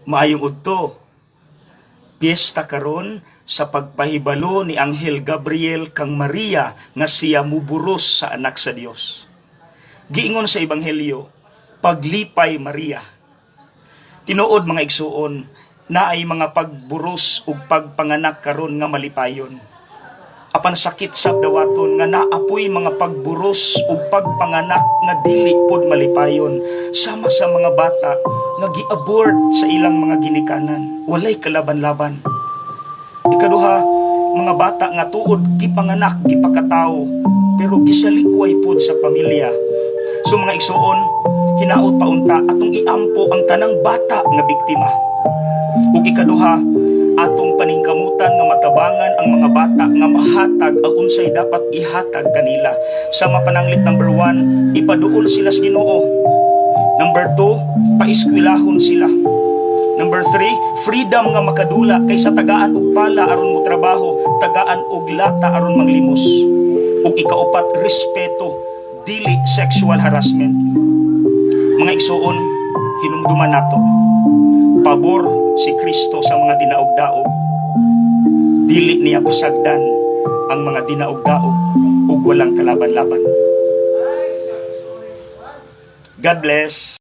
Maayong udto. Piyesta karon sa pagpahibalo ni Anghel Gabriel kang Maria nga siya muburos sa anak sa Dios. Giingon sa Ebanghelyo, "Paglipay, Maria." Tinuod, mga igsuon, naay mga pagburos ug pagpanganak karon nga malipayon. Apan sakit sab dawaton nga naapoy mga pagburos ug pagpanganak nga dili pod malipayon, sama sa mga bata nga gi-abort sa ilang mga ginikanan. Walay kalaban-laban. Ikaduha, mga bata nga tuod gipanganak, gipakatawo, pero gisalikway pod sa pamilya. So mga igsuon, hinaot paunta atong iampo ang tanang bata nga biktima. Ug ikaduha, atong paningkamutan nga matabangan ang mga bata nga mahatag ang unsay dapat ihatag kanila. Sa mapananglit number 1, ipaduol sila sa Ginoo. Number 2, paeskwelahon sila. Number 3, freedom nga makadula kaysa tagaan og pala aron mo trabaho, tagaan og lata aron manglimos. Ug ikaupat, respeto, dili sexual harassment. Mga igsuon, hinumduman nato. Pabor si Kristo sa mga dinaog-daog. Dili niya pasagdan ang mga dinaog-daog ug walang kalaban-laban. God bless.